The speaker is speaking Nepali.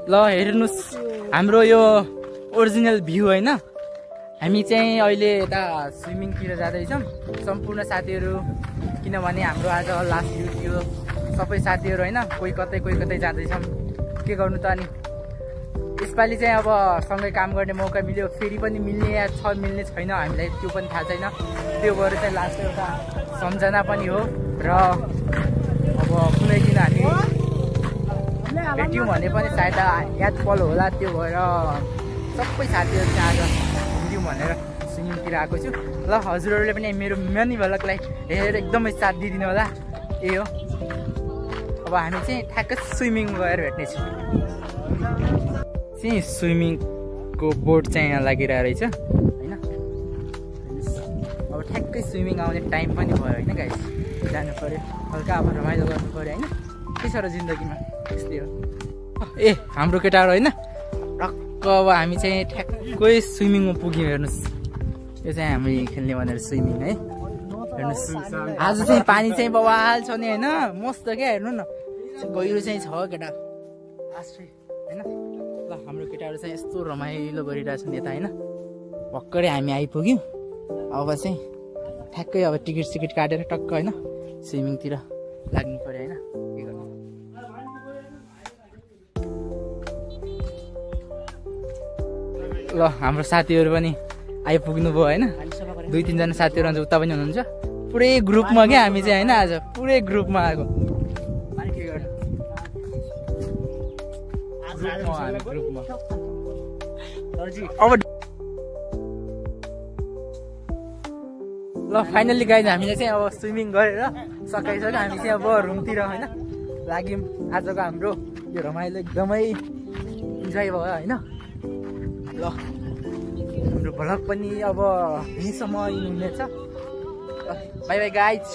ल हेर्नुस् हाम्रो यो ओरिजिनल भ्यू हैन। हामी चाहिँ अहिले यता स्विमिङतिर जाँदैछौँ सम्पूर्ण साथीहरू, किनभने हाम्रो आज लास्ट भ्यू थियो। सबै साथीहरू हैन, कोही कतै जाँदैछौँ। के गर्नु त अनि यसपालि चाहिँ अब सँगै काम गर्ने मौका मिल्यो। फेरि पनि मिल्ने या मिल्ने छैन हामीलाई त्यो पनि थाहा छैन। त्यो भएर चाहिँ लास्ट एउटा सम्झना पनि हो र अब कुनै दिन हामी भेट्यौँ भने पनि सायद याद पल होला। त्यो भएर सबै साथीहरू चाहिँ आज भेट्यौँ भनेर स्विमिङतिर आएको छु। ल हजुरहरूले पनि मेरो मनी भलकलाई हेरेर एकदमै साथ दिइदिनु होला। यही हो, अब हामी चाहिँ ठ्याक्कै स्विमिङ गएर भेट्नेछौँ। चाहिँ स्विमिङको बोर्ड चाहिँ यहाँ लागिरहेको रहेछ होइन। अब ठ्याक्कै स्विमिङ आउने टाइम पनि भयो होइन गाइस, जानु पऱ्यो हल्का अब रमाइलो गर्नु पऱ्यो होइन। के छ र जिन्दगीमा त्यस्तै हो। ए हाम्रो केटाहरू होइन टक्क अब हामी चाहिँ ठ्याक्कै स्विमिङमा पुग्यौँ। हेर्नुहोस् यो चाहिँ हामी खेल्ने भनेर स्विमिङ है। हेर्नुहोस् आज चाहिँ पानी चाहिँ बवाल छ नि होइन, मस्त क्या। हेर्नु न गहिरो चाहिँ छ केटा आश्रय होइन। ल हाम्रो केटाहरू चाहिँ यस्तो रमाइलो गरिरहेछन् यता होइन। भर्खरै हामी आइपुग्यौँ। अब चाहिँ ठ्याक्कै अब टिकट काटेर टक्क होइन स्विमिङतिर लाग्नु पऱ्यो होइन। के गर्नु ल हाम्रो साथीहरू पनि आइपुग्नु भयो होइन। 2-3 जना साथीहरू हुन्छ, उता पनि हुनुहुन्छ। पुरै ग्रुपमा क्या हामी चाहिँ होइन, आज पुरै ग्रुपमा आएको। अब ल फाइनल्ली गाइज हामीले चाहिँ अब स्विमिङ गरेर सकाइसक्यो। हामी चाहिँ अब रुमतिर होइन लाग्यौँ। आजको हाम्रो यो रमाइलो एकदमै इन्जोय भयो होइन। ल हाम्रो भ्लग पनि अब यहीँसम्म हुनेछ। By by guys.